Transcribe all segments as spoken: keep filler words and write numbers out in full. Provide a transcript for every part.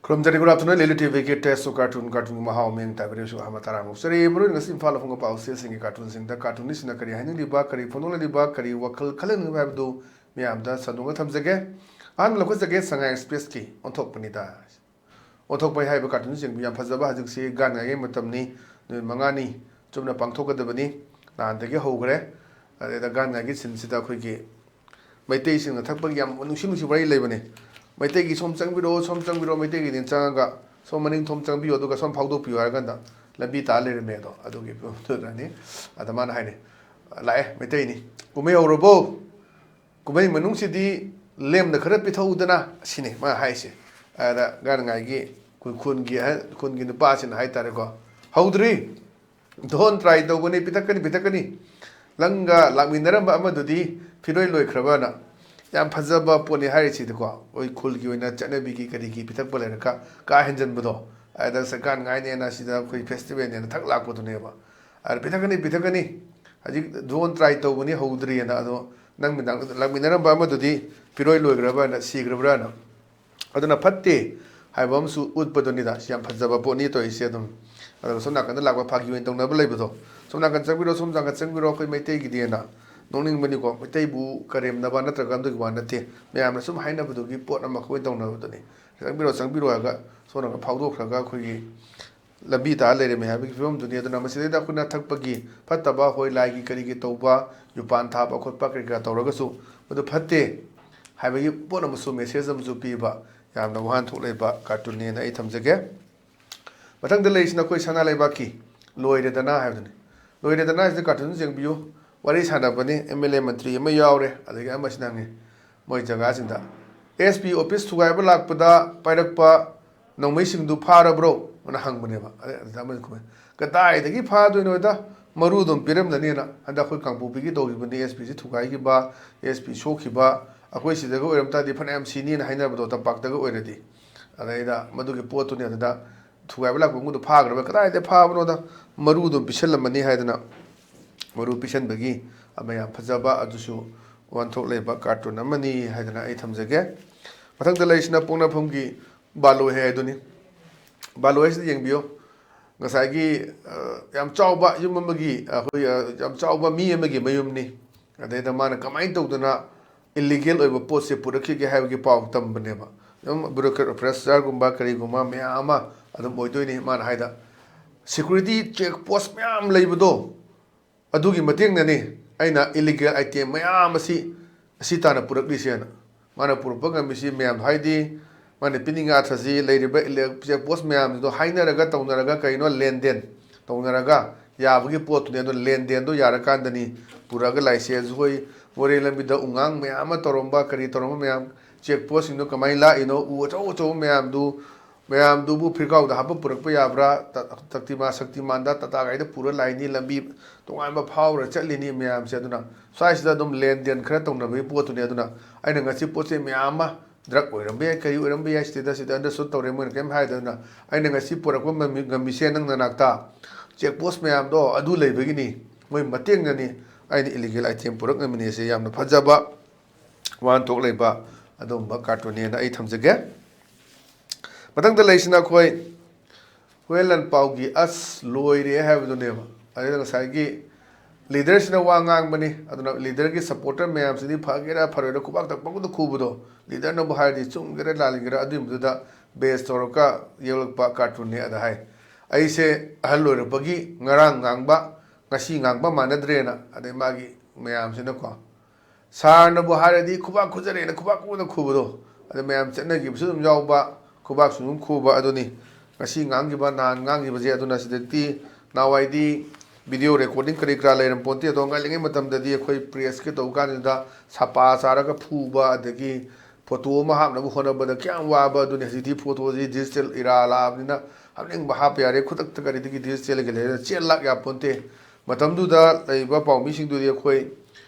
ꯈꯨꯔꯨꯝꯖꯔꯤ꯫ Good afternoon, lily ꯇꯤꯚꯤꯒꯤ Taste of Cartoon, cartoonꯒꯤ ꯃꯍꯥꯎ ꯃꯤꯡ ꯇꯥꯕꯤꯔꯤꯕꯁꯨ ꯑꯍꯥꯟꯕ ꯇꯔꯥꯃꯨꯛ ꯆꯔꯤ꯫ ꯃꯔꯨꯑꯣꯏꯅ ꯉꯁꯤ ꯏꯝꯐꯥꯜꯗ ꯐꯣꯡꯕ ꯄꯥꯎꯆꯦꯁꯤꯡꯒꯤ cartoonꯁꯤꯡꯗ cartoonistꯁꯤꯡꯅ ꯀꯔꯤ ꯍꯥꯏꯅꯤꯡꯂꯤꯕ, ꯀꯔꯤ ꯐꯣꯡꯗꯣꯛꯂꯤꯕ, ꯀꯔꯤ ꯋꯥꯈꯜ ꯈꯜꯍꯟꯅꯤꯡꯕ ꯍꯥꯏꯕꯗꯨ ꯃꯌꯥꯝꯗ ꯁꯟꯗꯣꯛꯅ ꯊꯝꯖꯒꯦ꯫ ꯑꯍꯥꯟꯕ ꯂꯧꯈꯠꯆꯒꯦ, ꯁꯉꯥꯏ ꯑꯦꯛꯁꯄ꯭ꯔꯦꯁꯀꯤ ꯑꯣꯟꯊꯣꯛꯄꯅꯤꯗ꯫ ꯑꯣꯟꯊꯣꯛꯄ ꯍꯥꯏꯕ cartoonꯁꯤ ꯌꯦꯡꯕꯤꯌꯨ꯫ ꯌꯥꯝ ꯐꯖꯕ, ꯍꯧꯖꯤꯛꯁꯤ ꯒꯥꯟ ꯉꯥꯏꯒꯤ ꯃꯇꯝꯅꯤ꯫ ꯅꯨꯃꯤꯠ ꯃꯉꯥꯅꯤ ꯆꯨꯞꯅ ꯄꯥꯡꯊꯣꯛꯀꯗꯕꯅꯤ꯫ ꯅꯍꯥꯟꯗꯒꯤ ꯍꯧꯈ꯭ꯔꯦ꯫ ꯑꯗꯩꯗ ꯒꯥꯟ ꯉꯥꯏꯒꯤ ꯁꯤꯟꯁꯤꯗ ꯑꯩꯈꯣꯏꯒꯤ ꯃꯩꯇꯩꯁꯤꯡꯅ ꯊꯛꯄꯒꯤ ꯌꯥꯝ ꯅꯨꯡꯁꯤ ꯅꯨꯡꯁꯤꯕ ꯋꯥꯔꯤ ꯂꯩꯕꯅꯦ꯫ "ꯃꯩꯇꯩꯒꯤ ꯁꯣꯝ ꯆꯪꯕꯤꯔꯛꯑꯣ, ꯁꯣꯝ ꯆꯪꯕꯤꯔꯛꯑꯣ", ꯃꯩꯇꯩꯒꯤꯅꯦ ꯆꯪꯉꯒ "ꯁꯣꯝ ꯃꯅꯤꯡ ꯊꯣꯝ ꯆꯪꯕꯤꯌꯨ, ꯑꯗꯨꯒ ꯁꯣꯝ ꯐꯥꯎꯗꯣꯛꯄꯤꯌꯨ" ꯍꯥꯏꯔ ꯀꯥꯟꯗ ꯂꯝꯕꯤ ꯇꯥ ꯂꯩꯔꯝꯃꯦ꯫ ꯑꯗꯣ ꯑꯗꯨꯒꯤ ꯐꯤꯕꯝꯗꯨꯗꯅꯤ꯫ ꯑꯗ ꯃꯥꯅ ꯍꯥꯏꯅꯤ, "ꯂꯥꯛꯑꯦ, ꯃꯩꯇꯩꯅꯤ, ꯀꯨꯝꯍꯩ ꯍꯧꯔꯕꯣ? ꯀꯨꯝꯍꯩ ꯃꯅꯨꯡꯁꯤꯗꯤ ꯂꯦꯝꯅ ꯈꯔ ꯄꯤꯊꯛꯎꯗꯅ", ꯁꯤꯅꯤ ꯃꯥ ꯍꯥꯏꯁꯦ꯫ ꯑꯗ ꯒꯥꯟ ꯉꯥꯏꯒꯤ ꯈꯨ-, ꯈꯨꯟꯒꯤ ꯑꯍꯟ, ꯈꯨꯟꯒꯤ ꯅꯨꯄꯥꯁꯤꯅ ꯍꯥꯏꯇꯥꯔꯦꯀꯣ, "ꯍꯧꯗ꯭ꯔꯤ, ꯗꯣꯟ ꯇ꯭ꯔꯥꯏ ꯇꯧꯒꯅꯤ, ꯄꯤꯊꯛꯀꯅꯤ, ꯄꯤꯊꯛꯀꯅꯤ꯫ ꯅꯪꯒ ꯂꯥꯛꯃꯤꯟꯅꯔꯝꯕ ꯑꯃꯗꯨꯗꯤ ꯐꯤꯔꯣꯏ ꯂꯣꯏꯈ꯭ꯔꯕꯅ?" ꯌꯥꯝ ꯐꯖꯕ ꯄꯣꯠꯅꯤ ꯍꯥꯏꯔꯤꯁꯤꯗꯀꯣ꯫ ꯑꯩꯈꯣꯏ ꯈꯨꯜꯒꯤ ꯑꯣꯏꯅ ꯆꯠꯅꯕꯤꯒꯤ ꯀꯔꯤꯒꯤ ꯄꯤꯊꯛꯄ ꯂꯩꯔꯒ ꯀꯥ ꯍꯦꯟꯖꯟꯕꯗꯣ, ꯑꯗ ꯁ-, ꯒꯥꯟ ꯉꯥꯏꯅꯦꯅ ꯁꯤꯗ ꯑꯩꯈꯣꯏ ꯐꯦꯁꯇꯤꯚꯦꯜꯅꯦꯅ ꯊꯛ ꯂꯥꯛꯄꯗꯨꯅꯦꯕ꯫ ꯑꯗ ꯄꯤꯊꯛꯀꯅꯤ, ꯄꯤꯊꯛꯀꯅꯤ, ꯍꯧꯖꯤꯛ ꯗꯣꯟ ꯇ꯭ꯔꯥꯏ ꯇꯧꯕꯅꯤ, ꯍꯧꯗ꯭ꯔꯤꯑꯅ꯫ ꯑꯗꯣ ꯅꯪ ꯃꯤꯗꯥꯡ ꯂꯥꯛꯃꯤꯟꯅꯔꯝꯕ ꯑꯃꯗꯨꯗꯤ ꯐꯤꯔꯣꯏ ꯂꯣꯏꯈ꯭ꯔꯕꯅ, ꯁꯤꯈ꯭ꯔꯕ꯭ꯔꯥꯅ? ꯑꯗꯨꯅ ꯐꯠꯇꯦ ꯍꯥꯏꯕ ꯑꯃꯁꯨ ꯎꯠꯄꯗꯨꯅꯤꯗ꯫ ꯁꯤ ꯌꯥꯝ ꯐꯖꯕ ꯄꯣꯠꯅꯤ ꯇꯧꯔꯤꯁꯦ꯫ ꯑꯗꯨꯝ, ꯑꯗꯨꯒ ꯁꯣꯝ ꯅꯥꯀꯟꯗ ꯂꯥꯛꯄ ꯐꯥꯒꯤ ꯑꯣꯏꯅ ꯇꯧꯅꯕ ꯂꯩꯕꯗꯣ, "ꯁꯣꯝ ꯅꯥꯀꯟ ꯆꯪꯕꯤꯔꯣ, ꯁꯣꯝ ꯅꯥꯀꯟ ꯆꯪꯕꯤꯔꯣ, ꯑꯩꯈꯣꯏ ꯃꯩꯇꯩꯒꯤꯗꯤꯅ", ꯅꯣꯛꯅꯤꯡꯕꯅꯤꯀꯣ꯫ ꯃꯩꯇꯩꯕꯨ ꯀꯔꯦꯝꯅꯕ ꯅꯠꯇ꯭ꯔꯒ ꯑꯗꯨꯒꯤ ꯋꯥ ꯅꯠꯇꯦ, ꯃꯌꯥꯝꯅ ꯁꯨꯝ ꯍꯥꯏꯅꯕꯗꯨꯒꯤ ꯄꯣꯠ ꯑꯃ ꯑꯩꯈꯣꯏ ꯇꯧꯅꯕꯗꯨꯅꯤ꯫ "ꯆꯪꯕꯤꯔꯣ, ꯆꯪꯕꯤꯔꯣ" ꯍꯥꯏꯔꯒ ꯁꯣꯝ ꯅꯥꯀꯟ ꯐꯥꯎꯗꯣꯛꯈ꯭ꯔꯒ ꯑꯩꯈꯣꯏꯒꯤ ꯂꯝꯕꯤ ꯇꯥꯔ ꯂꯩꯔꯝꯃꯦ ꯍꯥꯏꯕꯒꯤ ꯐꯤꯕꯝꯗꯨꯅꯤ꯫ ꯑꯗꯨꯅ ꯃꯁꯤꯗꯩꯗ ꯑꯩꯈꯣꯏꯅ ꯊꯛꯄꯒꯤ ꯐꯠꯇꯕ, ꯍꯣꯏ, ꯂꯥꯏꯒꯤ ꯀꯔꯤꯒꯤ ꯇꯧꯕ, ꯌꯨꯄꯥꯟ ꯊꯥꯕ ꯈꯣꯠꯄ ꯀꯔꯤ ꯀꯔꯥ ꯇꯧꯔꯒꯁꯨ ꯃꯗꯨ ꯐꯠꯇꯦ ꯍꯥꯏꯕꯒꯤ ꯄꯣꯠ ꯑꯃꯁꯨ, ꯃꯦꯁꯦꯖ ꯑꯃꯁꯨ ꯄꯤꯕ ꯌꯥꯝꯅ ꯋꯥꯍꯟꯊꯣꯛ ꯂꯩꯕ ꯀꯥꯔꯇꯨꯟꯅꯦꯅ ꯑꯩ ꯊꯝꯖꯒꯦ꯫ ꯃꯊꯪꯗ ꯂꯩꯔꯤꯁꯤꯅ ꯑꯩꯈꯣꯏ ꯁꯅꯥ ꯂꯩꯕꯥꯛꯀꯤ "ꯂꯣꯏꯔꯦꯗꯅ" ꯍꯥꯏꯕꯗꯨꯅꯤ꯫ "ꯂꯣꯏꯔꯦꯗꯅ" ꯍꯥꯏꯁꯤꯗ ꯀꯥꯔꯇꯨꯟ ꯌꯦꯡꯕꯤꯌꯨ꯫ ꯋꯥꯔꯤ ꯁꯥꯟꯅꯕꯅꯤ, ꯑꯦꯝ ꯑꯦꯜ ꯑꯦ ꯃꯟꯇ꯭ꯔꯤ ꯑꯃ ꯌꯥꯎꯔꯦ, ꯑꯗꯒꯤ ꯑꯃꯁꯤꯅ ꯍꯪꯉꯤ, ꯃꯣꯏ ꯖꯒꯥꯁꯤꯡꯗ, "ꯑꯦꯁ ꯄꯤ ꯑꯣꯐꯤꯁ ꯊꯨꯒꯥꯏꯕ ꯂꯥꯛꯄꯗ ꯄꯥꯏꯔꯛꯄ ꯅꯣꯡꯃꯩꯁꯤꯡꯗꯨ ꯐꯥꯔꯕ꯭ꯔꯣ?" ꯑꯅ ꯍꯪꯕꯅꯦꯕ꯫ ꯑꯗꯩ ꯑꯗꯨꯗ ꯑꯃꯅ ꯈꯨꯝꯃꯦ, "ꯀꯗꯥꯏꯗꯒꯤ ꯐꯥꯗꯣꯏꯅꯣꯗ, ꯃꯔꯨ ꯑꯗꯨꯝ ꯄꯤꯔꯝꯂꯅꯤꯅ꯫ ꯍꯟꯗꯛ ꯑꯩꯈꯣꯏ ꯀꯥꯡꯄꯣꯛꯄꯤꯒꯤ ꯇꯧꯈꯤꯕꯅꯤ, ꯑꯦꯁ ꯄꯤꯁꯤ ꯊꯨꯒꯥꯏꯈꯤꯕ, ꯑꯦꯁ ꯄꯤ ꯁꯣꯛꯈꯤꯕ, ꯑꯩꯈꯣꯏ ꯁꯤꯗꯒ ꯑꯣꯏꯔꯝ ꯇꯥꯔꯗꯤ ꯐꯅꯌꯥꯝ ꯁꯤꯅꯤꯅ ꯍꯥꯏꯅꯕꯗꯣ, ꯇꯝꯄꯥꯛꯇꯒ ꯑꯣꯏꯔꯗꯤ"꯫ ꯑꯗꯩꯗ ꯃꯗꯨꯒꯤ ꯄꯣꯠꯇꯨꯅꯤ꯫ ꯑꯗꯨꯗ ꯊꯨꯒꯥꯏꯕ ꯂꯥꯛꯄ ꯃꯤꯗꯣ ꯐꯥꯈ꯭ꯔꯕ? "ꯀꯗꯥꯏꯗ ꯐꯥꯕꯅꯣꯗ, ꯃꯔꯨ ꯑꯗꯨꯝ ꯄꯤꯁꯜꯂꯝꯃꯅꯤ" ꯍꯥꯏꯗꯅ ꯃꯔꯨ ꯄꯤꯁꯟꯕꯒꯤ ꯑꯃ ꯌꯥꯝ ꯐꯖꯕ, ꯑꯗꯨꯁꯨ ꯋꯥꯍꯟꯊꯣꯛ ꯂꯩꯕ ꯀꯥꯔꯇꯨꯟ ꯑꯃꯅꯤ ꯍꯥꯏꯗꯅ ꯑꯩ ꯊꯝꯖꯒꯦ꯫ ꯃꯊꯪꯗ ꯂꯩꯔꯤꯁꯤꯅ ꯄꯣꯛꯅꯐꯝꯒꯤ ꯕꯥꯂꯣꯏ ꯍꯥꯏ ꯑꯗꯨꯅꯤ꯫ ꯕꯥꯂꯣꯏ ꯍꯥꯏꯁꯤꯗ ꯌꯦꯡꯕꯤꯌꯨ, ꯉꯁꯥꯏꯒꯤ ꯑ, ꯌꯥꯝ ꯆꯥꯎꯕ ꯌꯨꯝ ꯑꯃꯒꯤ, ꯑꯩꯈꯣꯏ ꯑ, ꯌꯥꯝ ꯆꯥꯎꯕ ꯃꯤ ꯑꯃꯒꯤ ꯃꯌꯨꯝꯅꯤ꯫ ꯑꯗꯩꯗ ꯃꯥꯅ ꯀꯃꯥꯏꯅ ꯇꯧꯗꯅ ꯏꯂꯤꯒꯦꯜ ꯑꯣꯏꯕ ꯄꯣꯠꯁꯦ ꯄꯨꯔꯛꯈꯤꯒꯦ ꯍꯥꯏꯕꯒꯤ ꯄꯥꯎ ꯇꯝꯕꯅꯦꯕ꯫ ꯑꯗꯨꯝ ꯕ꯭ꯌꯨꯔꯣꯀ꯭ꯔꯦꯠ ꯑꯣꯐꯤꯁꯥꯔꯒꯨꯝꯕ ꯀꯔꯤꯒꯨꯝꯕ ꯃꯌꯥꯝ ꯑꯃ ꯑꯗꯨꯝ ꯑꯣꯏꯗꯣꯏꯅꯤ꯫ ꯃꯥꯅ ꯍꯥꯏꯗ, ꯁꯦꯀ꯭ꯌꯨꯔꯤꯇꯤ ꯆꯦꯛ ꯄꯣꯁ ꯃꯌꯥꯝ ꯂꯩꯕꯗꯣ, ꯑꯗꯨꯒꯤ ꯃꯇꯦꯡꯅꯅꯤ ꯑꯩꯅ ꯏꯂꯤꯒꯦꯜ ꯑꯥꯏꯇꯦꯝ ꯃꯌꯥꯝ ꯑꯁꯤ ꯑꯁꯤ ꯇꯥꯅ ꯄꯨꯔꯛꯂꯤꯁꯦꯅ꯫ ꯃꯥꯅ ꯄꯨꯔꯛꯄ ꯉꯝꯃꯤꯁꯤ ꯃꯌꯥꯝꯗꯣ, ꯍꯥꯏꯗꯤ ꯃꯥꯅ ꯄꯤꯅꯤꯡ ꯑꯥꯔꯊꯁꯤ ꯂꯩꯔꯤꯕ ꯏꯂꯦꯛ-, ꯆꯦꯛ ꯄꯣꯁ ꯃꯌꯥꯝꯗꯨꯗꯣ ꯍꯥꯏꯅꯔꯒ ꯇꯧꯅꯔꯒ ꯀꯩꯅꯣ ꯂꯦꯟꯗꯦꯟ ꯇꯧꯅꯔꯒ ꯌꯥꯕꯒꯤ ꯄꯣꯠꯇꯨꯅꯤ꯫ ꯑꯗꯣ ꯂꯦꯟꯗꯦꯟꯗꯣ ꯌꯥꯔꯀꯥꯟꯗꯅꯤ ꯄꯨꯔꯛꯑꯒ ꯂꯥꯛꯏꯁꯦ꯫ ꯑꯩꯈꯣꯏ ꯃꯣꯔꯦ ꯂꯝꯕꯤꯗ ꯎꯉꯥꯡ ꯃꯌꯥꯝ ꯑꯃ ꯇꯧꯔꯝꯕ, ꯀꯔꯤ ꯇꯧꯔꯝꯕ ꯃꯌꯥꯝ, ꯆꯦꯛ ꯄꯣꯁꯁꯤꯡꯗꯣ ꯀꯃꯥꯏꯅ ꯂꯥꯛꯏꯅꯣ, ꯎ ꯑꯆꯧ ꯑꯆꯧꯕ ꯃꯌꯥꯝꯗꯨ, ꯃꯌꯥꯝꯗꯨꯕꯨ ꯐꯤꯔꯀꯥꯎꯗ ꯍꯥꯞꯄ ꯄꯨꯔꯛꯄ ꯌꯥꯕ꯭ꯔꯥ? ꯇ-, ꯇꯛꯇꯤꯃꯥ ꯁꯛꯇꯤꯃꯥꯟꯗ ꯇꯥꯇꯥ ꯒꯥꯔꯤꯗ ꯄꯨꯔ ꯂꯥꯛꯏꯅꯤ, ꯂꯝꯕꯤ ꯇꯣꯉꯥꯟꯕ ꯐꯥꯎꯔ ꯆꯠꯂꯤꯅꯤ ꯃꯌꯥꯝꯁꯦ꯫ ꯑꯗꯨꯅ ꯁ꯭ꯋꯥꯏꯁꯤꯗ ꯑꯗꯨꯝ ꯂꯦꯟꯗꯦꯟ ꯈꯔ ꯇꯧꯅꯕꯒꯤ ꯄꯣꯠꯇꯨꯅꯤ꯫ ꯑꯗꯨꯅ ꯑꯩꯅ ꯉꯁꯤ ꯄꯣꯠ ꯆꯩ ꯃꯌꯥꯝ ꯑꯃ, ꯗ꯭ꯔꯒ ꯑꯣꯏꯔꯝꯕ ꯌꯥꯏ, ꯀꯔꯤ ꯑꯣꯏꯔꯝꯕ ꯌꯥꯏ, ꯁꯤꯗ ꯁꯤꯗ ꯑꯟꯗꯔꯁꯨꯠ ꯇꯧꯔꯦ, ꯃꯣꯏꯅ ꯀꯔꯤꯝ ꯍꯥꯏꯗꯗꯅ꯫ ꯑꯩꯅ ꯉꯁꯤ ꯄꯨꯔꯛꯄ ꯉꯝꯃꯤ-, ꯉꯝꯃꯤꯁꯦ ꯅꯪ ꯅꯅꯥꯛꯇ ꯆꯦꯛ ꯄꯣꯁ ꯃꯌꯥꯝꯗꯣ ꯑꯗꯨ ꯂꯩꯕꯒꯤꯅꯤ, ꯃꯣꯏ ꯃꯇꯦꯡꯅꯅꯤ ꯑꯩꯅ ꯏꯂꯤꯒꯦꯜ ꯑꯥꯏꯇꯦꯝ ꯄꯨꯔꯛ ꯉꯝꯃꯤꯅꯦꯁꯦ꯫ ꯌꯥꯝꯅ ꯐꯖꯕ ꯋꯥꯍꯟꯊꯣꯛ ꯂꯩꯕ ꯑꯗꯨꯒꯨꯝꯕ ꯀꯥꯔꯇꯨꯟꯅꯦꯅ ꯑꯩ ꯊꯝꯖꯒꯦ꯫ ꯃꯊꯪꯗ ꯂꯩꯁꯤꯅ ꯑꯩꯈꯣꯏ ꯍꯨꯌꯦꯟ ꯂꯥꯟꯄꯥꯎꯒꯤ ꯑꯁ ꯂꯣꯏꯔꯦ ꯍꯥꯏꯕꯗꯨꯅꯦꯕ꯫ ꯑꯗꯨꯗ ꯉꯁꯥꯏꯒꯤ ꯂꯤꯗꯔꯁꯤꯅ ꯋꯥ ꯉꯥꯡꯕꯅꯤ, ꯑꯗꯨꯅ ꯂꯤꯗꯔꯒꯤ ꯁꯞꯄꯣꯔꯇꯔ ꯃꯌꯥꯝꯁꯤꯗꯤ ꯐꯒꯦꯔꯥ ꯐꯔꯣꯏꯔꯥ ꯈꯨꯕꯥꯛꯇ ꯄꯪꯈꯨꯗ ꯈꯨꯕꯗꯣ, ꯂꯤꯗꯔꯅꯕꯨ ꯍꯥꯏꯔꯗꯤ ꯆꯨꯝꯒꯦꯔꯥ ꯂꯥꯜꯒꯦꯔꯥ ꯑꯗꯨꯒꯤ ꯃꯗꯨꯗ ꯕꯦꯁ ꯇꯧꯔꯒ ꯌꯦꯛꯂꯛꯄ ꯀꯥꯔꯇꯨꯟꯅꯤ꯫ ꯑꯗ ꯍꯥꯏ, ꯑꯩꯁꯦ ꯑꯍꯜ ꯑꯣꯏꯔꯛꯄꯒꯤ ꯉꯔꯥꯡ ꯉꯥꯡꯕ ꯉꯁꯤ ꯉꯥꯡꯕ ꯃꯥꯟꯅꯗ꯭ꯔꯦꯅ꯫ ꯑꯗꯩ ꯃꯥꯒꯤ ꯃꯌꯥꯝꯁꯤꯅꯀꯣ, ꯁꯥꯔꯅꯕꯨ ꯍꯥꯏꯔꯗꯤ ꯈꯨꯕꯥꯛ ꯈꯨꯖꯔꯦꯅ ꯈꯨꯕꯥꯛ ꯈꯨꯅ ꯈꯨꯕꯗꯣ, ꯑꯗ ꯃꯌꯥꯝ ꯆꯠꯅꯈꯤꯕꯁꯨ ꯑꯗꯨꯝ ꯌꯥꯎꯕ, ꯈꯨꯕꯥꯛꯁꯨ ꯑꯗꯨꯝ ꯈꯨꯕ꯫ ꯑꯗꯨꯅꯤ ꯉꯁꯤ ꯉꯥꯡꯈꯤꯕ, ꯅꯍꯥꯟ ꯉꯥꯡꯈꯤꯕꯁꯦ꯫ ꯑꯗꯨꯅ ꯁꯤꯗꯛꯇꯤ ꯅꯍꯥꯟꯋꯥꯏꯗꯤ ꯚꯤꯗꯤꯑꯣ ꯔꯦꯀꯣꯔꯗꯤꯡ ꯀꯔꯤ ꯀꯔꯥ ꯂꯩꯔꯝ ꯄꯣꯟꯇꯦ꯫ ꯑꯗꯣ ꯉꯜꯂꯤꯉꯩ ꯃꯇꯝꯗꯗꯤ ꯑꯩꯈꯣꯏ ꯄ꯭ꯔꯦꯁꯀꯤ ꯇꯧꯕ ꯀꯥꯟꯗꯨꯗ ꯁꯄꯥ ꯆꯥꯔꯒ ꯐꯨꯕ, ꯑꯗꯒꯤ ꯐꯣꯇꯣ ꯑꯃ ꯍꯥꯞꯅꯕ ꯍꯣꯠꯅꯕꯗ ꯀꯌꯥꯝ ꯋꯥꯕ꯫ ꯑꯗꯨꯅꯤ ꯍꯧꯖꯤꯛꯇꯤ ꯐꯣꯇꯣꯁꯤ ꯗꯤꯖꯤꯇꯦꯜ ꯏꯔꯥ ꯂꯥꯛꯑꯕꯅꯤꯅ ꯍꯥꯞꯅꯤꯡꯕ ꯍꯥꯞꯄ ꯌꯥꯔꯦ, ꯈꯨꯗꯛꯇ ꯀꯔꯤꯗꯒꯤ ꯗꯤꯖꯤꯇꯦꯜꯒꯤ ꯂꯩꯔꯦ, ꯆꯦꯟ ꯂꯥꯛ ꯌꯥꯄꯣꯟꯇꯦ꯫ ꯃꯇꯝꯗꯨꯗ ꯂꯩꯔꯤꯕ ꯄꯥꯎꯃꯤꯁꯤꯡꯗꯨꯗꯤ ꯑꯩꯈꯣꯏ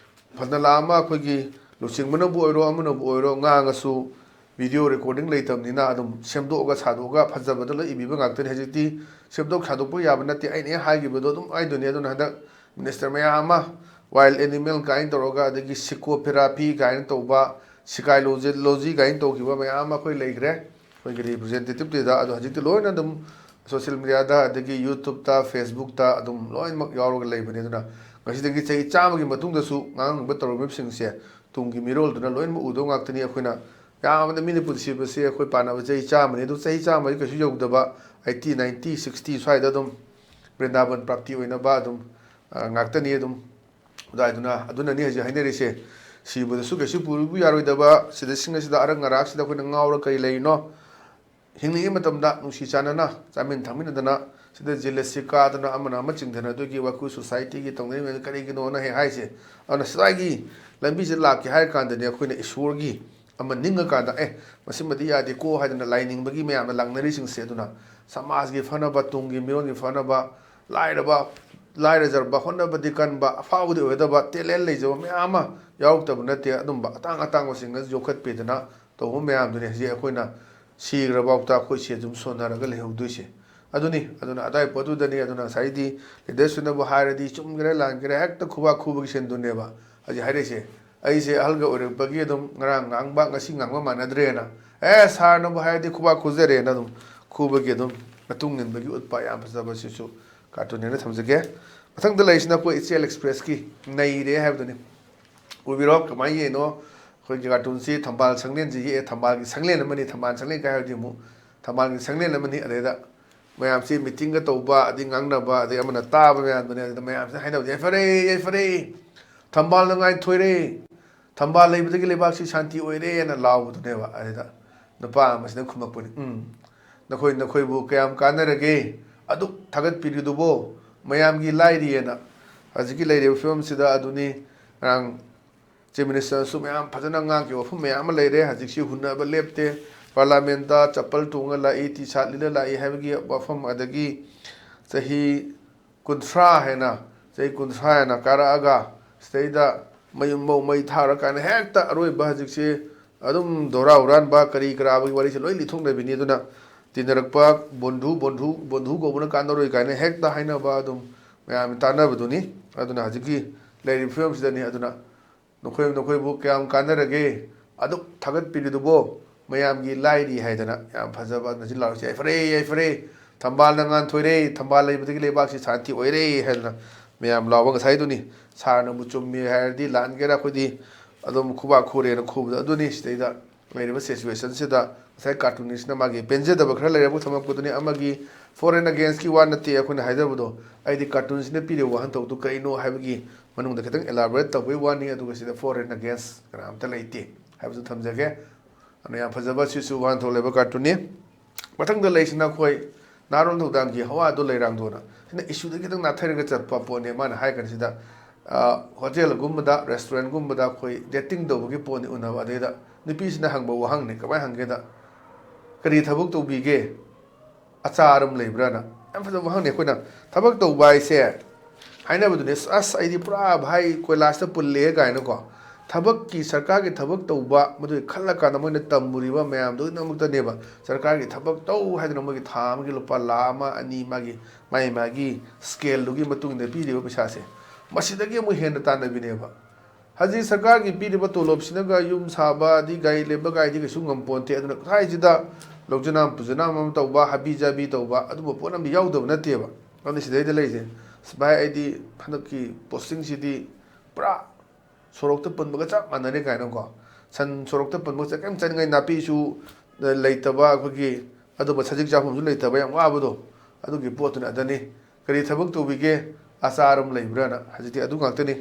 ꯐꯅ ꯂꯥꯛ ꯑꯃ ꯑꯩꯈꯣꯏꯒꯤ ꯂꯨꯆꯤꯡꯕꯅꯕꯨ ꯑꯣꯏꯔꯣ, ꯑꯃꯅꯕꯨ ꯑꯣꯏꯔꯣ, ꯉꯥꯡꯉꯁꯨ ꯚꯤꯗꯤꯑꯣ ꯔꯦꯀꯣꯔꯗꯤꯡ ꯂꯩꯇꯕꯅꯤꯅ ꯑꯗꯨꯝ ꯁꯦꯝꯗꯣꯛꯑꯒ ꯁꯥꯗꯣꯛꯑꯒ ꯐꯖꯕꯗ ꯂꯣꯏ ꯏꯕꯤꯕ ꯉꯥꯛꯇꯅꯤ꯫ ꯍꯧꯖꯤꯛꯇꯤ ꯁꯦꯝꯗꯣꯛ ꯁꯥꯗꯣꯛꯄ ꯌꯥꯕ ꯅꯠꯇꯦ꯫ ꯑꯩꯅ ꯍꯦꯛ ꯍꯥꯏꯈꯤꯕꯗꯣ ꯑꯗꯨꯝ ꯍꯥꯏꯗꯣꯏꯅꯤ꯫ ꯑꯗꯨꯅ ꯍꯟꯗꯛ ꯃꯤꯅꯤꯁꯇꯔ ꯃꯌꯥꯝ ꯑꯃ, ꯋꯥꯏꯜ ꯑꯦꯅꯤꯃꯦꯜ ꯀꯥꯏꯅ ꯇꯧꯔꯒ, ꯑꯗꯒꯤ ꯁꯤꯀꯣ ꯊꯦꯔꯥꯄꯤ ꯀꯥꯏꯅ ꯇꯧꯕ, ꯁꯤꯀꯥꯏꯂꯣꯖꯤ-, ꯂꯣꯖꯤ ꯀꯥꯏꯅ ꯇꯧꯈꯤꯕ ꯃꯌꯥꯝ ꯑꯃ ꯑꯩꯈꯣꯏ ꯂꯩꯈ꯭ꯔꯦ꯫ ꯑꯩꯈꯣꯏꯒꯤ representative ꯗꯦꯗ ꯑꯗꯣ ꯍꯧꯖꯤꯛꯇꯤ ꯂꯣꯏꯅ ꯑꯗꯨꯝ social media ꯗ, ꯑꯗꯒꯤ YouTube ꯇ, Facebook ꯇ ꯑꯗꯨꯝ ꯂꯣꯏꯅꯃꯛ ꯌꯥꯎꯔꯒ ꯂꯩꯕꯅꯤ꯫ ꯑꯗꯨꯅ ꯉꯁꯤꯗꯒꯤ ꯆꯍꯤ ꯆꯥꯝꯃꯒꯤ ꯃꯇꯨꯡꯗꯁꯨ ꯉꯥꯡꯅꯕ ꯇꯧꯔꯝꯃꯤꯕꯁꯤꯡꯁꯦ ꯇꯨꯡꯒꯤ ꯃꯤꯔꯣꯜꯗꯨꯅ ꯂꯣꯏꯅꯃꯛ ꯎꯗꯧ ꯉꯥꯛꯇꯅꯤ꯫ ꯑꯩꯈꯣꯏꯅ ꯌꯥꯝꯕꯗ ꯃꯤꯅ ꯄꯨꯟꯁꯤꯕꯁꯦ ꯑꯩꯈꯣꯏ ꯄꯥꯟꯅꯕ ꯆꯍꯤ ꯆꯥꯝꯃꯅꯤ, ꯑꯗꯨ ꯆꯍꯤ ꯆꯥꯝꯃꯗꯤ ꯀꯩꯁꯨ ꯌꯧꯗꯕ, eighty, ninety, sixty ꯁ꯭ꯋꯥꯏꯗ ꯑꯗꯨꯝ ꯕ꯭ꯔꯤꯟꯗꯥꯕꯟ ꯄ꯭ꯔꯥꯞꯇꯤ ꯑꯣꯏꯅꯕ ꯑꯗꯨꯝ, ꯑ, ꯉꯥꯛꯇꯅꯤ꯫ ꯑꯗꯨꯝ ꯑꯗꯨꯋꯥꯏꯗꯨꯅ, ꯑꯗꯨꯅꯅꯤ ꯍꯧꯖꯤꯛ ꯍꯥꯏꯅꯔꯤꯁꯦ, ꯁꯤꯕꯗꯁꯨ ꯀꯩꯁꯨ ꯄꯨꯕ ꯌꯥꯔꯣꯏꯗꯕ ꯁꯤꯗꯁꯤꯡ ꯑꯁꯤꯗ ꯑꯔꯛ ꯑꯔꯥꯛꯁꯤꯗ ꯑꯩꯈꯣꯏꯅ ꯉꯥꯎꯔ ꯀꯔꯤ ꯂꯩꯔꯤꯅꯣ? ꯍꯤꯡꯂꯤꯉꯩ ꯃꯇꯝꯗ ꯅꯨꯡꯁꯤ ꯆꯥꯟꯅꯅ ꯆꯥꯃꯤꯟ ꯊꯛꯃꯤꯟꯅꯗꯅ ꯁꯤꯗ jealousy ꯀꯥꯗꯅ ꯑꯃꯅ ꯑꯃ ꯆꯤꯡꯊꯅꯗꯣꯏꯒꯤ ꯋꯥꯈꯜ society ꯒꯤ ꯇꯧꯅꯔꯤꯕ ꯀꯔꯤꯒꯤꯅꯣꯅ ꯍꯦꯛ ꯍꯥꯏꯁꯦ꯫ ꯑꯗꯨꯅ ꯁ꯭ꯋꯥꯏꯒꯤ ꯂꯝꯕꯤꯁꯤꯗ ꯂꯥꯛꯀꯦ ꯍꯥꯏꯔ ꯀꯥꯟꯗꯗꯤ ꯑꯩꯈꯣꯏꯅ ꯏꯁꯣꯔꯒꯤ ꯑꯃ ꯅꯤꯡꯉꯀꯥꯟꯗ, "ꯑꯦ, ꯃꯁꯤꯃꯗꯤ ꯌꯥꯗꯦꯀꯣ" ꯍꯥꯏꯗꯅ ꯂꯥꯏꯅꯤꯡꯕꯒꯤ ꯃꯌꯥꯝꯅ ꯂꯥꯡꯅꯔꯤꯁꯤꯡꯁꯦ, ꯑꯗꯨꯅ ꯁꯃꯥꯖꯒꯤ ꯐꯅꯕ, ꯇꯨꯡꯒꯤ ꯃꯤꯔꯣꯟꯒꯤ ꯐꯅꯕ, ꯂꯥꯏꯔꯕ, ꯂꯥꯏꯔꯖꯔꯕ, ꯍꯣꯠꯅꯕꯗꯤ ꯀꯟꯕ, ꯑꯐꯥꯎꯕꯗꯤ ꯑꯣꯏꯒꯗꯕ, talent ꯂꯩꯖꯕ ꯃꯌꯥꯝ ꯑꯃ ꯌꯥꯎꯔꯛꯇꯕ ꯅꯠꯇꯦ꯫ ꯑꯗꯨꯝꯕ ꯑꯇꯥꯡ ꯑꯇꯥꯡꯕꯁꯤꯡ ꯑꯁꯤ ꯌꯣꯛꯈꯠꯄꯤꯗꯅ ꯇꯧꯕ ꯃꯌꯥꯝꯗꯨꯅꯤ ꯍꯧꯖꯤꯛ ꯑꯩꯈꯣꯏꯅ ꯁꯤꯈ꯭ꯔꯐꯥꯎꯗ ꯑꯩꯈꯣꯏ ꯁꯤ ꯑꯗꯨꯝ ꯁꯣꯟꯅꯔꯒ ꯂꯩꯍꯧꯗꯣꯏꯁꯦ꯫ ꯑꯗꯨꯅꯤ, ꯑꯗꯨꯅ ꯑꯗꯥꯏ ꯄꯣꯠꯇꯨꯗꯅꯤ꯫ ꯑꯗꯨꯅ ꯉꯁꯥꯏꯗꯤ leadershipꯅꯕꯨ ꯍꯥꯏꯔꯗꯤ ꯆꯨꯝꯒꯦꯔꯥ ꯂꯥꯟꯒꯦꯔꯥ ꯍꯦꯛꯇ ꯈꯨꯕꯥꯛ ꯈꯨꯕꯒꯤ ꯁꯤꯟꯗꯨꯅꯦꯕ ꯍꯧꯖꯤꯛ ꯍꯥꯏꯔꯛꯏꯁꯦ꯫ ꯑꯩꯁꯦ ꯑꯍꯜꯒ ꯑꯣꯏꯔꯛꯄꯒꯤ ꯑꯗꯨꯝ ꯉꯔꯥꯡ ꯉꯥꯡꯕ ꯉꯁꯤ ꯉꯥꯡꯕ ꯃꯥꯟꯅꯗ꯭ꯔꯦꯅ, "ꯑꯦ, sirꯅꯕꯨ ꯍꯥꯏꯔꯗꯤ ꯈꯨꯕꯥꯛ ꯈꯨꯖꯔꯦꯅ" ꯑꯗꯨꯝ ꯈꯨꯕꯒꯤ ꯑꯗꯨꯝ ꯃꯇꯨꯡ ꯏꯟꯕꯒꯤ ꯎꯠꯄ ꯌꯥꯝ ꯐꯖꯕ ꯁꯤꯁꯨ cartoonꯅꯦꯅ ꯊꯝꯖꯒꯦ꯫ ꯃꯊꯪꯗ ꯂꯩꯔꯤꯁꯤꯅ ꯑꯩꯈꯣꯏ ꯏꯆꯦꯜ Expressꯀꯤ ꯅꯩꯔꯦ ꯍꯥꯏꯕꯗꯨꯅꯤ꯫ ꯎꯕꯤꯔꯣ ꯀꯃꯥꯏꯅ ꯌꯦꯛꯏꯅꯣ? ꯑꯩꯈꯣꯏꯒꯤ cartoonꯁꯤ ꯊꯝꯕꯥꯜ ꯁꯪꯂꯦꯟꯁꯤ ꯌꯦꯛꯑꯦ꯫ ꯊꯝꯕꯥꯜꯒꯤ ꯁꯪꯂꯦꯟ ꯑꯃꯅꯤ, ꯊꯝꯕꯥꯜ ꯁꯪꯂꯦꯟ ꯀꯥꯏ ꯍꯥꯏꯕꯗꯤ ꯑꯃꯨꯛ ꯊꯝꯕꯥꯜꯒꯤ ꯁꯪꯂꯦꯟ ꯑꯃꯅꯤ꯫ ꯑꯗꯩꯗ ꯃꯌꯥꯝꯁꯤ meetingꯒ ꯇꯧꯕ, ꯑꯗꯩ ꯉꯥꯡꯅꯕ, ꯑꯗꯩ ꯑꯃꯅ ꯇꯥꯕ ꯃꯌꯥꯝꯗꯨꯅꯦ꯫ ꯑꯗꯨꯗ ꯃꯌꯥꯝꯁꯤꯅ ꯍꯥꯏꯅꯕꯗꯤ, "ꯌꯥꯏꯐꯔꯦ, ꯌꯥꯏꯐꯔꯦ, ꯊꯝꯕꯥꯜꯅ ꯉꯥꯏꯊꯣꯏꯔꯦ, ꯊꯝꯕꯥꯜ ꯂꯩꯕꯗꯒꯤ ꯂꯩꯕꯥꯛꯁꯤ ꯁꯥꯟꯇꯤ ꯑꯣꯏꯔꯦꯅ" ꯂꯥꯎꯕꯗꯨꯅꯦꯕ꯫ ꯑꯗꯩꯗ ꯅꯨꯄꯥ ꯑꯃꯁꯤꯅ ꯈꯨꯝꯃꯛꯄꯅꯤ, "ꯎꯝ, ꯅꯈꯣꯏ, ꯅꯈꯣꯏꯕꯨ ꯀꯌꯥꯝ ꯀꯥꯟꯅꯔꯒꯦ ꯑꯗꯨꯛ ꯊꯥꯒꯠꯄꯤꯔꯤꯗꯨꯕꯣ? ꯃꯌꯥꯝꯒꯤ ꯂꯥꯏꯔꯤꯑꯅ"꯫ ꯍꯧꯖꯤꯛꯀꯤ ꯂꯩꯔꯤꯕ ꯐꯤꯕꯝꯁꯤꯗ ꯑꯗꯨꯅꯤ ꯉꯔꯥꯡ Chief Ministerꯅꯁꯨ ꯃꯌꯥꯝ ꯐꯖꯅ ꯉꯥꯡꯈꯤ꯫ ꯋꯥꯐꯝ ꯃꯌꯥꯝ ꯑꯃ ꯂꯩꯔꯦ꯫ ꯍꯧꯖꯤꯛꯁꯤ ꯍꯨꯟꯅꯕ ꯂꯦꯞꯇꯦ꯫ Parliamentꯇ ꯆꯄꯜ ꯇꯣꯡꯉ ꯂꯥꯛꯏ, T-shirt ꯂꯤꯠꯂ ꯂꯥꯛꯏ ꯍꯥꯏꯕꯒꯤ ꯋꯥꯐꯝ, ꯑꯗꯒꯤ ꯆꯍꯤ ꯀꯨꯟꯊ꯭ꯔꯥ ꯍꯥꯏꯅ, ꯆꯍꯤ ꯀꯨꯟꯊ꯭ꯔꯥ ꯍꯥꯏꯅ ꯀꯥꯔꯛꯑꯒ ꯁꯤꯗꯩꯗ ꯃꯌꯨꯝꯐꯧ ꯃꯩ ꯊꯥꯔ ꯀꯥꯏꯅ ꯍꯦꯛꯇ ꯑꯔꯣꯏꯕ ꯍꯧꯖꯤꯛꯁꯦ ꯑꯗꯨꯝ ꯗꯣꯔꯥ ꯍꯨꯔꯥꯟꯕ ꯀꯔꯤ ꯀꯔꯥꯕꯒꯤ ꯋꯥꯔꯤꯁꯦ ꯂꯣꯏ ꯂꯤꯊꯣꯛꯅꯕꯤꯅꯤ꯫ ꯑꯗꯨꯅ ꯇꯤꯟꯅꯔꯛꯄ ꯕꯣꯟꯙꯨ, ꯕꯣꯟꯙꯨ, ꯕꯣꯟꯙꯨ ꯀꯧꯕꯅ ꯀꯥꯟꯅꯔꯣꯏ ꯀꯥꯏꯅ ꯍꯦꯛꯇ ꯍꯥꯏꯅꯕ ꯑꯗꯨꯝ ꯃꯌꯥꯝ ꯇꯥꯟꯅꯕꯗꯨꯅꯤ꯫ ꯑꯗꯨꯅ ꯍꯧꯖꯤꯛꯀꯤ ꯂꯩꯔꯤꯕ ꯐꯤꯕꯝꯁꯤꯗꯅꯤ꯫ ꯑꯗꯨꯅ ꯅꯈꯣꯏ, ꯅꯈꯣꯏꯕꯨ ꯀꯌꯥꯝ ꯀꯥꯟꯅꯔꯒꯦ ꯑꯗꯨꯛ ꯊꯥꯒꯠꯄꯤꯔꯤꯗꯨꯕꯣ? ꯃꯌꯥꯝꯒꯤ ꯂꯥꯏꯔꯤ ꯍꯥꯏꯗꯅ ꯌꯥꯝ ꯐꯖꯕ ꯅꯆꯤꯟ ꯂꯥꯎꯔꯤꯁꯦ, "ꯌꯥꯏꯐꯔꯦ, ꯌꯥꯏꯐꯔꯦ, ꯊꯝꯕꯥꯜꯅ ꯉꯥꯟꯊꯣꯏꯔꯦ, ꯊꯝꯕꯥꯜ ꯂꯩꯕꯗꯒꯤ ꯂꯩꯕꯥꯛꯁꯤ ꯁꯥꯟꯇꯤ ꯑꯣꯏꯔꯦ" ꯍꯥꯏꯗꯅ ꯃꯌꯥꯝ ꯂꯥꯎꯕ ꯉꯁꯥꯏꯗꯨꯅꯤ꯫ ꯁꯥꯔꯅꯕꯨ ꯆꯨꯝꯃꯤ ꯍꯥꯏꯔꯗꯤ ꯂꯥꯟꯒꯦꯔꯥ ꯑꯩꯈꯣꯏꯗꯤ ꯑꯗꯨꯝ ꯈꯨꯕꯥꯛ ꯈꯨꯔꯦꯅ ꯈꯨꯕꯗꯣ ꯑꯗꯨꯅꯤ꯫ ꯁꯤꯗꯩꯗ ꯂꯩꯔꯤꯕ ꯁꯤꯆꯨꯋꯦꯁꯟꯁꯤꯗ ꯉꯁꯥꯏ ꯀꯥꯔꯇꯨꯅꯤꯁꯅ ꯃꯥꯒꯤ ꯄꯦꯟꯖꯗꯕ ꯈꯔ ꯂꯩꯔꯛꯄ ꯊꯝꯃꯛꯄꯗꯨꯅꯤ꯫ ꯑꯃꯒꯤ ꯐꯣꯔ ꯑꯦꯟ ꯑꯒꯦꯟꯁꯀꯤ ꯋꯥ ꯅꯠꯇꯦ ꯑꯩꯈꯣꯏꯅ ꯍꯥꯏꯖꯕꯗꯣ, ꯑꯩꯗꯤ ꯀꯥꯔꯇꯨꯟꯁꯤꯅ ꯄꯤꯔꯤꯕ ꯋꯥꯍꯟꯊꯣꯛꯇꯨ ꯀꯔꯤꯅꯣ ꯍꯥꯏꯕꯒꯤ ꯃꯅꯨꯡꯗ ꯈꯤꯇꯪ ꯏꯂꯥꯕꯣꯔꯦꯠ ꯇꯧꯕꯒꯤ ꯋꯥꯅꯤ꯫ ꯑꯗꯨꯒ ꯁꯤꯗ ꯐꯣꯔ ꯑꯦꯟ ꯑꯒꯦꯟꯁ ꯀꯅꯥꯝꯇ ꯂꯩꯇꯦ ꯍꯥꯏꯕꯁꯨ ꯊꯝꯖꯒꯦ꯫ ꯑꯗꯨꯅ ꯌꯥꯝ ꯐꯖꯕ ꯁꯤꯁꯨ ꯋꯥꯍꯟꯊꯣꯛ ꯂꯩꯕ ꯀꯥꯔꯇꯨꯟꯅꯤ꯫ ꯃꯊꯪꯗ ꯂꯩꯁꯤꯅ ꯑꯩꯈꯣꯏ ꯅꯍꯥꯔꯣꯜ ꯊꯧꯗꯥꯡꯒꯤ ꯍꯋꯥꯗꯣ ꯂꯩꯔꯥꯡꯗꯣꯅ꯫ ꯁꯤꯅ ꯏꯁꯨꯗꯒꯤ ꯈꯤꯇꯪ ꯅꯥꯊꯩꯔꯒ ꯆꯠꯄ ꯄꯣꯠꯅꯦ꯫ ꯃꯥꯅ ꯍꯥꯏ ꯀꯥꯟꯁꯤꯗ, ꯑ, ꯍꯣꯇꯦꯜꯒꯨꯝꯕꯗ, ꯔꯦꯁꯇꯨꯔꯦꯟꯒꯨꯝꯕꯗ ꯑꯩꯈꯣꯏ ꯗꯦꯇꯤꯡ ꯇꯧꯕꯒꯤ ꯄꯣꯠꯅꯤ ꯎꯅꯕ꯫ ꯑꯗꯩꯗ ꯅꯨꯄꯤꯁꯤꯅ ꯍꯪꯕ ꯋꯥꯍꯪꯅꯤ꯫ ꯀꯃꯥꯏꯅ ꯍꯪꯒꯦꯗ, "ꯀꯔꯤ ꯊꯕꯛ ꯇꯧꯕꯤꯒꯦ? ꯑꯆꯥ ꯑꯔꯨꯝ ꯂꯩꯕ꯭ꯔꯥꯅ?" ꯌꯥꯝ ꯐꯖꯕ ꯋꯥꯍꯪꯅꯤ꯫ ꯑꯩꯈꯣꯏꯅ ꯊꯕꯛ ꯇꯧꯕ ꯍꯥꯏꯁꯦ ꯍꯥꯏꯅꯕꯗꯨꯅꯦ, "ꯑꯁ, ꯑꯩꯗꯤ ꯄꯨꯔꯥ ꯚꯥꯏ ꯀꯣꯏꯂꯥꯁꯇ ꯄꯨꯜꯂꯦ" ꯀꯥꯏꯅꯀꯣ꯫ ꯊꯕꯛꯀꯤ, ꯁꯔꯀꯥꯔꯒꯤ ꯊꯕꯛ ꯇꯧꯕ, ꯃꯗꯨꯒꯤ ꯈꯜꯂꯀꯥꯟꯗ ꯃꯣꯏꯅ ꯇꯝꯃꯨꯔꯤꯕ ꯃꯌꯥꯝꯗꯨꯒꯤꯗꯃꯛꯇꯅꯦꯕ꯫ ꯁꯔꯀꯥꯔꯒꯤ ꯊꯕꯛ ꯇꯧ ꯍꯥꯏꯗꯅ ꯃꯣꯏꯒꯤ ꯊꯥ ꯑꯃꯒꯤ ꯂꯨꯄꯥ ꯂꯥꯈ ꯑꯃ, ꯑꯅꯤ, ꯃꯥꯒꯤ, ꯃꯥꯒꯤ, ꯃꯥꯒꯤ ꯁ꯭ꯀꯦꯜꯗꯨꯒꯤ ꯃꯇꯨꯡ ꯏꯟꯅ ꯄꯤꯔꯤꯕ ꯄꯩꯁꯥꯁꯦ, ꯃꯁꯤꯗꯒꯤ ꯑꯃꯨꯛ ꯍꯦꯟꯅ ꯇꯥꯟꯅꯕꯤꯅꯦꯕ꯫ ꯍꯧꯖꯤꯛ ꯁꯔꯀꯥꯔꯒꯤ ꯄꯤꯔꯤꯕ ꯇꯣꯂꯣꯞꯁꯤꯅꯒ ꯌꯨꯝ ꯁꯥꯕ, ꯑꯗꯩ ꯒꯥꯔꯤ ꯂꯩꯕ, ꯒꯥꯔꯤꯗꯤ ꯀꯩꯁꯨ ꯉꯝꯄꯣꯟꯇꯦ꯫ ꯑꯗꯨꯅ ꯁ꯭ꯋꯥꯏꯁꯤꯗ ꯂꯧꯖꯅꯥꯝ ꯄꯨꯖꯅꯥꯝ ꯑꯃ ꯇꯧꯕ, ꯍꯥꯕꯤ ꯖꯥꯕꯤ ꯇꯧꯕ, ꯑꯗꯨꯝꯕ ꯄꯣꯠ ꯑꯃꯗꯤ ꯌꯥꯎꯗꯕ ꯅꯠꯇꯦꯕ꯫ ꯑꯗꯨꯅ ꯁꯤꯗꯩꯗ ꯂꯩꯔꯤꯁꯦ, "ꯑꯁ ꯚꯥꯏ, ꯑꯩꯗꯤ ꯍꯟꯗꯛꯀꯤ ꯄꯣꯁꯇꯤꯡꯁꯤꯗꯤ ꯄꯨꯔꯥ ꯁꯣꯔꯣꯛꯇ ꯄꯨꯟꯕꯒ ꯆꯞ ꯃꯥꯟꯅꯔꯦ" ꯀꯥꯏꯅꯀꯣ꯫ ꯁꯟ ꯁꯣꯔꯣꯛꯇ ꯄꯨꯟꯕꯒ ꯆꯞ, ꯀꯩꯝ ꯆꯥꯅꯤꯡꯉꯥꯏ, ꯅꯥꯄꯤꯁꯨ ꯂꯩꯇꯕ, ꯑꯩꯈꯣꯏꯒꯤ ꯑꯗꯨꯝꯕ ꯁꯖꯤꯛ ꯆꯥꯐꯝꯁꯨ ꯂꯩꯇꯕ, ꯌꯥꯝ ꯋꯥꯕꯗꯣ, ꯑꯗꯨꯒꯤ ꯄꯣꯠꯇꯨꯅ ꯑꯗꯨꯅꯤ꯫ "ꯀꯔꯤ ꯊꯕꯛ ꯇꯧꯕꯤꯒꯦ? ꯑꯆꯥ ꯑꯔꯨꯝ ꯂꯩꯕ꯭ꯔꯥꯅ?" ꯍꯧꯖꯤꯛꯇꯤ ꯑꯗꯨ ꯉꯥꯛꯇꯅꯤ꯫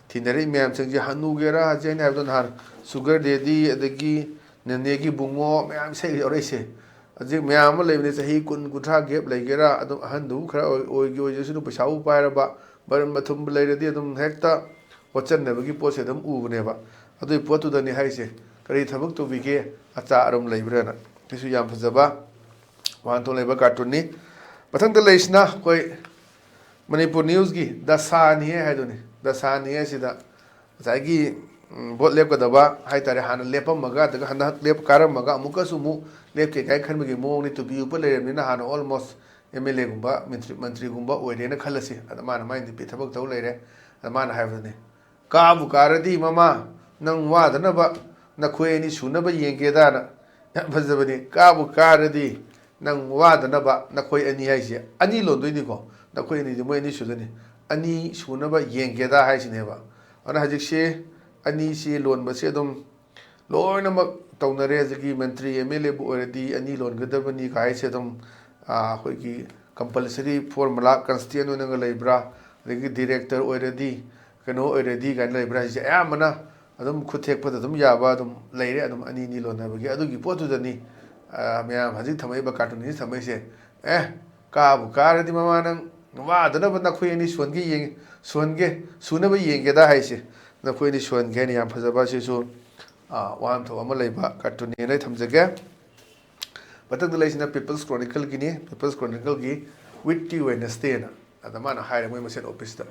ꯊꯤꯅꯔꯛꯏ ꯃꯌꯥꯝꯁꯤꯡꯁꯦ, ꯍꯅꯨꯒꯦꯔꯥ, ꯍꯧꯖꯤꯛ ꯑꯩꯅ ꯍꯥꯏꯕꯗꯣ ꯅꯍꯥꯟ ꯁꯨꯒꯔ ꯗꯦꯗꯤ, ꯑꯗꯒꯤ ꯅꯦꯅꯦꯒꯤ ꯕꯨꯡꯉꯣ ꯃꯌꯥꯝ ꯏꯁꯩ ꯌꯥꯎꯔꯛꯏꯁꯦ꯫ ꯍꯧꯖꯤꯛ ꯃꯌꯥꯝ ꯑꯃ ꯂꯩꯕꯅꯤ, ꯆꯍꯤ ꯀꯨꯟ, ꯀꯨꯟꯊ꯭ꯔꯥ ꯒꯦꯞ ꯂꯩꯒꯦꯔꯥ, ꯑꯗꯨꯝ ꯑꯍꯟꯗꯨꯕꯨ ꯈꯔ ꯑꯣꯏ-, ꯑꯣꯏꯒꯦ ꯑꯣꯏꯖꯁꯅꯨ, ꯄꯩꯁꯥꯕꯨ ꯄꯥꯏꯔꯕ, ꯃꯔꯟ ꯃꯊꯨꯝꯕꯨ ꯂꯩꯔꯗꯤ ꯑꯗꯨꯝ ꯍꯦꯛꯇ ꯍꯣꯠꯆꯟꯅꯕꯒꯤ ꯄꯣꯠꯁꯦ ꯑꯗꯨꯝ ꯎꯕꯅꯦꯕ꯫ ꯑꯗꯨꯒꯤ ꯄꯣꯠꯇꯨꯗꯅꯤ ꯍꯥꯏꯁꯦ, "ꯀꯔꯤ ꯊꯕꯛ ꯇꯧꯕꯤꯒꯦ? ꯑꯆꯥ ꯑꯔꯨꯝ ꯂꯩꯕ꯭ꯔꯥꯅ?" ꯁꯤꯁꯨ ꯌꯥꯝ ꯐꯖꯕ ꯋꯥꯍꯟꯊꯣꯛ ꯂꯩꯕ ꯀꯥꯔꯇꯨꯟꯅꯤ꯫ ꯃꯊꯪꯗ ꯂꯩꯔꯤꯁꯤꯅ ꯑꯩꯈꯣꯏ ꯃꯅꯤꯄꯨꯔ ꯅ꯭ꯌꯨꯁꯀꯤ ꯗꯁꯥꯅꯤꯍꯦ ꯍꯥꯏꯗꯨꯅꯤ꯫ ꯗꯁꯥꯅꯤꯍꯦ ꯁꯤꯗ ꯉꯁꯥꯏꯒꯤ, ꯎꯝ, ꯚꯣꯠ ꯂꯦꯞꯀꯗꯕ ꯍꯥꯏ ꯇꯥꯔꯦ, ꯍꯥꯟꯅ ꯂꯦꯞꯄꯝꯃꯒ, ꯑꯗꯨꯒ ꯍꯟꯗꯛ ꯂꯦꯞ ꯀꯥꯔꯝꯃꯒ ꯑꯃꯨꯛꯀꯁꯨ ꯑꯃꯨꯛ ꯂꯦꯞꯀꯦ ꯀꯥꯏꯅ ꯈꯟꯕꯒꯤ ꯃꯑꯣꯡꯅꯤ꯫ ꯇꯨꯄꯤ ꯎꯞꯄ ꯂꯩꯔꯕꯅꯤꯅ ꯍꯥꯟꯅ ꯑꯣꯜꯃꯣꯁ ꯑꯦꯝ ꯑꯦꯜ ꯑꯦꯒꯨꯝꯕ, ꯃꯟꯇ꯭ꯔꯤ, ꯃꯟꯇ꯭ꯔꯤꯒꯨꯝꯕ ꯑꯣꯏꯔꯦꯅ ꯈꯜꯂꯁꯤ꯫ ꯑꯗ ꯃꯥꯅ ꯃꯥꯏ ꯅꯨꯄꯤ ꯊꯕꯛ ꯇꯧ ꯂꯩꯔꯦ꯫ ꯑꯗ ꯃꯥꯅ ꯍꯥꯏꯕꯗꯨꯅꯤ, "ꯀꯥꯕꯨ ꯀꯥꯔꯗꯤ ꯃꯃꯥ, ꯅꯪ ꯋꯥꯗꯅꯕ ꯅꯈꯣꯏ ꯑꯅꯤ ꯁꯨꯅꯕ ꯌꯦꯡꯒꯦꯗꯥꯅ ꯌꯥꯝ ꯐꯖꯕꯅꯤ꯫ "ꯀꯥꯕꯨ ꯀꯥꯔꯗꯤ ꯅꯪ ꯋꯥꯗꯅꯕ ꯅꯈꯣꯏ ꯑꯅꯤ" ꯍꯥꯏꯁꯦ ꯑꯅꯤ ꯂꯣꯟꯗꯣꯏꯅꯤꯀꯣ꯫ ꯅꯈꯣꯏ ꯑꯅꯤꯗꯤ ꯃꯣꯏ ꯑꯅꯤ ꯁꯨꯗꯣꯏꯅꯤ꯫ "ꯑꯅꯤ ꯁꯨꯅꯕ ꯌꯦꯡꯒꯦꯗ" ꯍꯥꯏꯁꯤꯅꯦꯕ꯫ ꯑꯗꯨꯅ ꯍꯧꯖꯤꯛꯁꯦ ꯑꯅꯤꯁꯤ ꯂꯣꯟꯕꯁꯦ ꯑꯗꯨꯝ ꯂꯣꯏꯅꯃꯛ ꯇꯧꯅꯔꯦ꯫ ꯍꯧꯖꯤꯛꯀꯤ ꯃꯟꯇ꯭ꯔꯤ, ꯑꯦꯝ ꯑꯦꯜ ꯑꯦꯕꯨ ꯑꯣꯏꯔꯗꯤ ꯑꯅꯤ ꯂꯣꯟꯒꯗꯕꯅꯤ ꯀꯥꯏꯁꯦ ꯑꯗꯨꯝ, ꯑꯥ, ꯑꯩꯈꯣꯏꯒꯤ compulsory formula, constitution ꯑꯣꯏꯅꯒ ꯂꯩꯕ꯭ꯔꯥ, ꯑꯗꯒꯤ director ꯑꯣꯏꯔꯗꯤ, ꯀꯩꯅꯣ ꯑꯣꯏꯔꯗꯤ ꯀꯥꯏꯅ ꯂꯩꯕ꯭ꯔꯥ ꯍꯥꯏꯁꯦ ꯑꯌꯥꯝꯕꯅ ꯑꯗꯨꯝ ꯈꯨꯠ ꯊꯦꯛꯄꯗ ꯑꯗꯨꯝ ꯌꯥꯕ ꯑꯗꯨꯝ ꯂꯩꯔꯦ꯫ ꯑꯗꯨꯝ ꯑꯅꯤ ꯑꯅꯤ ꯂꯣꯟꯅꯕꯒꯤ ꯑꯗꯨꯒꯤ ꯄꯣꯠꯇꯨꯗꯅꯤ, ꯑꯥ, ꯃꯌꯥꯝ ꯍꯧꯖꯤꯛ ꯊꯝꯃꯛꯏꯕ cartoon ꯑꯁꯤ ꯊꯝꯃꯛꯏꯁꯦ꯫ "ꯑꯦ, ꯀꯥꯕꯨ ꯀꯥꯔꯗꯤ ꯃꯃꯥ ꯅꯪ ꯋꯥꯗꯅꯕ ꯅꯈꯣꯏ ꯑꯅꯤ ꯁꯨꯍꯟꯒꯦ ꯌꯦꯡ-, ꯁꯨꯍꯟꯒꯦ, ꯁꯨꯅꯕ ꯌꯦꯡꯒꯦꯗ" ꯍꯥꯏꯁꯦ꯫ ꯅꯈꯣꯏ ꯑꯅꯤ ꯁꯨꯍꯟꯒꯦ ꯍꯥꯏꯅ ꯌꯥꯝ ꯐꯖꯕ ꯑꯁꯤꯁꯨ, ꯑꯥ, ꯋꯥꯍꯟꯊꯣꯛ ꯑꯃ ꯂꯩꯕ cartoonꯅꯦꯅ ꯑꯩ ꯊꯝꯖꯒꯦ꯫ ꯃꯊꯪꯗ ꯂꯩꯁꯤꯅ People's Chronicleꯒꯤꯅꯤ꯫ People's Chronicleꯒꯤ Witty Wednesdayꯅ꯫ ꯑꯗ ꯃꯥꯅ ꯍꯥꯏꯔꯦ ꯃꯣꯏ ꯃꯁꯦꯟ officeꯇ,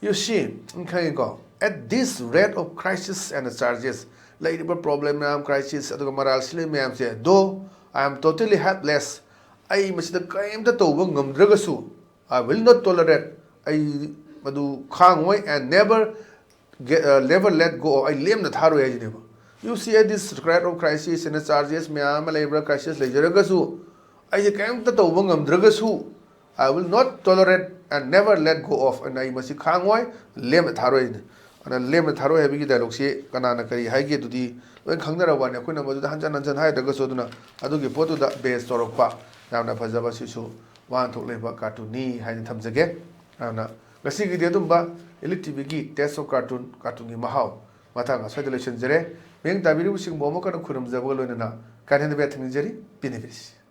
"You see," ꯈꯪꯉꯤꯀꯣ, "at this rate of crisis and charges," ꯂꯩꯔꯤꯕ problem ꯃꯌꯥꯝ, crisis, ꯑꯗꯨꯒ ꯃꯔꯥꯜ ꯁꯤꯂꯤꯡ ꯃꯌꯥꯝꯁꯦ, "though I am totally helpless," ꯑꯩ ꯃꯁꯤꯗ ꯀꯔꯤꯝꯇ ꯇꯧꯕ ꯉꯝꯗ꯭ꯔꯒꯁꯨ, "I will not tolerate," ꯑꯩ ꯃꯗꯨ ꯈꯥꯡꯉꯣꯏ, "and never get, uh, never let go of," ꯑꯩ ꯂꯦꯝꯅ ꯊꯥꯔꯣꯏ ꯍꯥꯏꯁꯤꯅꯦꯕ꯫ "You see, at this rate of crisis and charges," ꯃꯌꯥꯝ ꯑꯃ ꯂꯩꯕ꯭ꯔꯥ, crisis ꯂꯩꯖꯔꯒꯁꯨ, ꯑꯩꯁꯦ ꯀꯔꯤꯝꯇ ꯇꯧꯕ ꯉꯝꯗ꯭ꯔꯒꯁꯨ, "I will not tolerate and never let go of," ꯑꯩꯅ ꯑꯩ ꯃꯁꯤ ꯈꯥꯡꯉꯣꯏ, ꯂꯦꯝꯅ ꯊꯥꯔꯣꯏ ꯍꯥꯏꯅꯤ꯫ ꯑꯗꯨꯅ ꯂꯦꯝꯅ ꯊꯥꯔꯣꯏ ꯍꯥꯏꯕꯒꯤ dialogueꯁꯤ ꯀꯅꯥꯅ ꯀꯔꯤ ꯍꯥꯏꯒꯦ ꯑꯗꯨꯗꯤ ꯂꯣꯏ ꯈꯪꯅꯔꯕ ꯋꯥꯅꯤ꯫ ꯑꯩꯈꯣꯏꯅ ꯃꯗꯨꯗ ꯍꯟꯖꯟ ꯍꯟꯖꯟ ꯍꯥꯏꯗ꯭ꯔꯒꯁꯨ, ꯑꯗꯨꯅ ꯑꯗꯨꯒꯤ ꯄꯣꯠꯇꯨꯗ base ꯇꯧꯔꯛꯄ ꯌꯥꯝꯅ ꯐꯖꯕ ꯁꯤꯁꯨ ꯋꯥꯍꯟꯊꯣꯛ ꯂꯩꯕ cartoonꯅꯤ ꯍꯥꯏꯅ ꯊꯝꯖꯒꯦ꯫ ꯑꯗꯨꯅ ꯉꯁꯤꯒꯤꯗꯤ ꯑꯗꯨꯝꯕ Elite TVꯒꯤ Taste of Cartoon, cartoonꯒꯤ ꯃꯍꯥꯎ ꯃꯇꯥꯡ ꯑꯁ꯭ꯋꯥꯏꯗ ꯂꯣꯏꯁꯤꯟꯖꯔꯦ꯫ ꯃꯤꯠꯌꯦꯡ ꯇꯥꯕꯤꯔꯤꯕꯁꯤꯡꯕꯨ ꯑꯃꯨꯛ ꯍꯟꯅ ꯈꯨꯔꯨꯝꯖꯕꯒ ꯂꯣꯏꯅꯅ ꯀꯥꯏꯅꯅꯕ ꯌꯥꯊꯪ ꯅꯤꯖꯔꯤ꯫ ꯄꯤꯅꯤꯕꯤꯁ꯫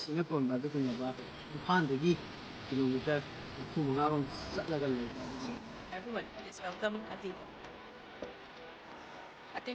ꯁꯤꯡꯅ ꯀꯣꯟꯕ ꯑꯗꯨꯒꯨꯝꯂꯕ ꯏꯝꯐꯥꯜꯗꯒꯤ ꯀꯤꯂꯣꯃꯤꯇꯔ ꯅꯤꯐꯨ ꯃꯉꯥꯔꯣꯝ ꯆꯠꯂꯒ ꯂꯩꯕ꯫ Everyone is welcome at the at the